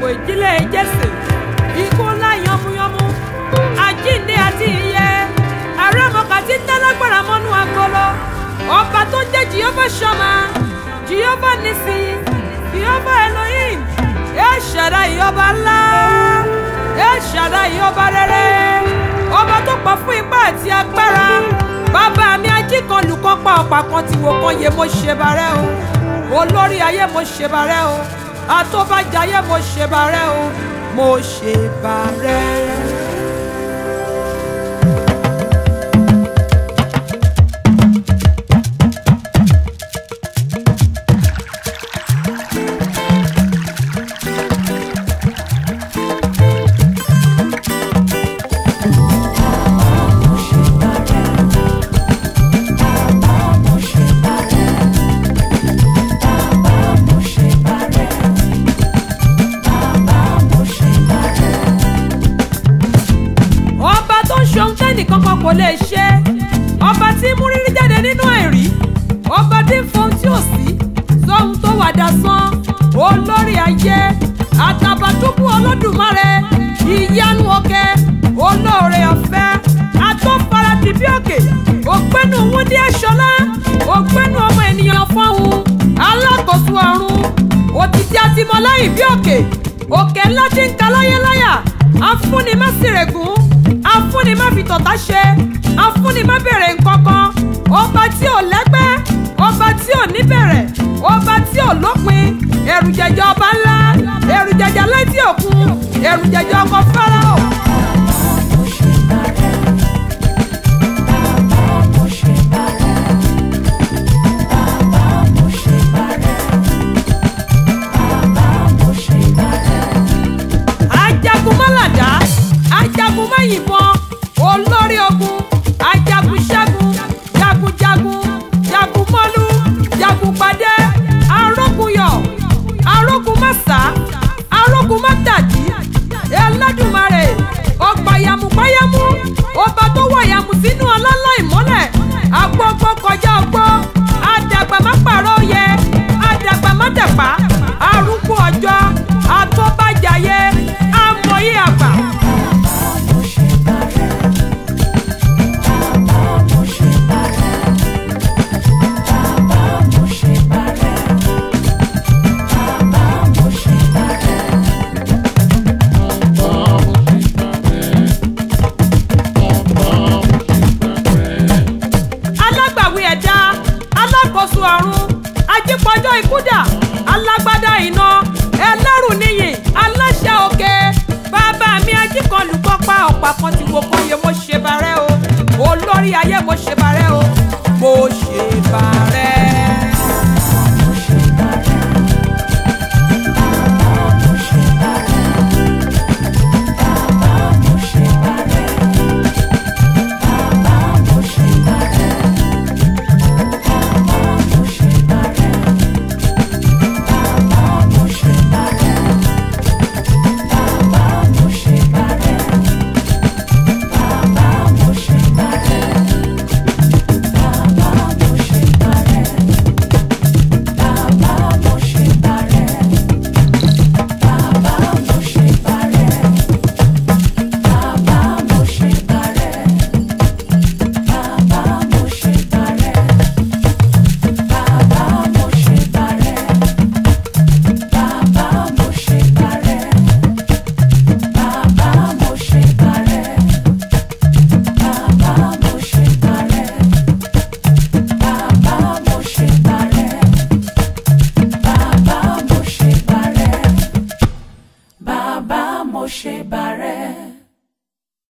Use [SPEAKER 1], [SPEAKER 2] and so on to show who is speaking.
[SPEAKER 1] Gbòǹgbò ìdílé Jésè, ikú ńlá yánmúyánmú, àjíǹde àti ìyè, àrẹ́mọkà tí ń dálágbára mọ́nú agolo, ọba tó jẹ́ Jehovah Shammah, Jehovah Nissi, Jehovah Elohim, El Shaddai ọba ńlá, El Shaddai ọba rere, ọba tó pọ̀ fún ipá àti agbára, bàbá mi ajíkanlùkan pa ọ̀pá kan tí wò kan yé mo ṣe bàrẹ́ o, olórí ayé mo ṣe bàrẹ́ o, àtọ́bàjáyé mo ṣe bàrẹ́ o, mo ṣe bàrẹ́. Nìkan kan kò lè ṣe, ọba tí mú rírí jáde nínú àìrí, ọba tí ń fohun tí ò sí sóhun tó wà dasán, olórí ayé, àtàbàtúbú Olódùmarè, ìyanu òkè, olóore ọ̀fẹ́, àtọ́farati bí òkè, ògbénu wúndí ẹ̀ṣọ́lá, ògbénu ọmọ ènìyàn fọ́hun, alákòóso ọ̀run, òtítí àtìmọ́lẹ́yìn bí òkè, òkè ńlá tí ń ka láyéláyà, afúnni má sìrègùn, afúnni má fi tọ̀tá ṣe, afúnni má bèrè nǹkankan, ọba tí ò lẹ́gbẹ́, ọba tí ò níbẹ̀rẹ̀, ọba tí ò lópin, ẹ̀rù jẹjẹ ọba ńlá, ẹ̀rù jẹjẹ létí òkun, ẹ̀rù jẹjẹ ọkọ Fáráò. Ajagun mọ́làdá, ajagun máyìnbọn, olórí ogun, ajagun ṣẹ́gun, jagunjagun, jagunmọ́lú, jagunpadé, arógunyọ̀, arógunmáṣá, arógunmátàdí, Ẹlẹ́dùmarè, ọgbà yàmùgbáyàmú, ọba tó wà yàmù sínú ọlọ́lá ìmọ́lẹ̀, agbọ́gbọ́ kọjá ọgbọ́, àdàgbà má pààrọ̀ oyè, àdàgbà má tẹ̀pá, arúgbó ọjọ́, àtọ́bàjáyé, amọ̀yé àgbà. Alágbàwí ẹ̀dá, alákòóso ọ̀run, ajípọ̀jọ́ ikúdà, alágbádá iná, ẹlẹ́rù níyìn, aláṣẹ òkè, bàbá mi ajíkanlùkọ́ pa ọ̀pá kan tí wo kan yẹ mo ṣe bàrẹ́ o, olórí ayé mo ṣe bàrẹ́.